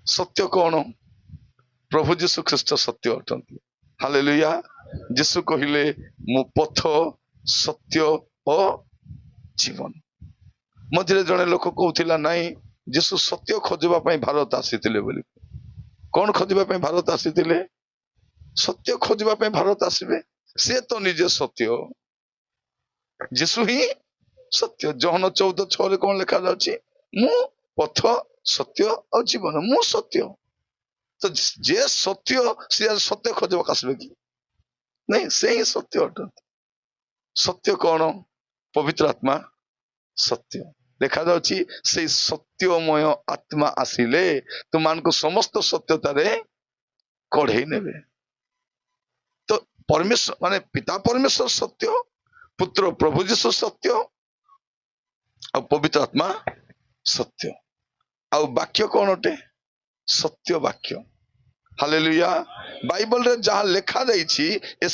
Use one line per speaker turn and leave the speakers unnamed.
ସତ୍ୟ କଣ? ପ୍ରଭୁ ଯୀଶୁ ଖ୍ରୀଷ୍ଟ ସତ୍ୟ ଅଟନ୍ତି। ହାଲେଲୁୟା। ଯୀଶୁ କହିଲେ, ମୁଁ ପଥ, ସତ୍ୟ ଓ ଜୀବନ। ମଝିରେ ଜଣେ ଲୋକ କହୁଥିଲା, ନାଇଁ, ଯୀଶୁ ସତ୍ୟ ଖୋଜିବା ପାଇଁ ଭାରତ ଆସିଥିଲେ ବୋଲି। କଣ ଖୋଜିବା ପାଇଁ ଭାରତ ଆସିଥିଲେ? ସତ୍ୟ ଖୋଜିବା ପାଇଁ ଭାରତ ଆସିବେ? ସେ ତ ନିଜେ ସତ୍ୟ। ଯୀଶୁ ହିଁ ସତ୍ୟ। ଯୋହନ 14:6ରେ କଣ ଲେଖାଯାଉଛି? ମୁଁ ପଥ, ସତ୍ୟ ଆଉ ଜୀବନ। ମୁଁ ସତ୍ୟ। ତ ଯେ ସତ୍ୟ, ସେ ସତ୍ୟ ଖୋଜିବାକୁ ଆସିବେ କି ନାଇଁ? ସେ ହିଁ ସତ୍ୟ ଅଟନ୍ତି। ସତ୍ୟ କଣ? ପବିତ୍ର ଆତ୍ମା ସତ୍ୟ। ଲେଖାଯାଉଛି, ସେଇ ସତ୍ୟମୟ ଆତ୍ମା ଆସିଲେ ତୁମମାନଙ୍କୁ ସମସ୍ତ ସତ୍ୟତାରେ କଢେଇ ନେବେ। ତ ପରମେଶ୍ୱର ମାନେ ପିତା ପରମେଶ୍ୱର ସତ୍ୟ, ପୁତ୍ର ପ୍ରଭୁ ଯୀଶୁ ସତ୍ୟ ଆଉ ପବିତ୍ର ଆତ୍ମା ସତ୍ୟ। ଆଉ ବାକ୍ୟ କଣ ଅଟେ? ସତ୍ୟ ବାକ୍ୟ। ହାଲେଲୁୟା। ବାଇବଲରେ ଯାହା ଲେଖା ଯାଇଛି, ଏ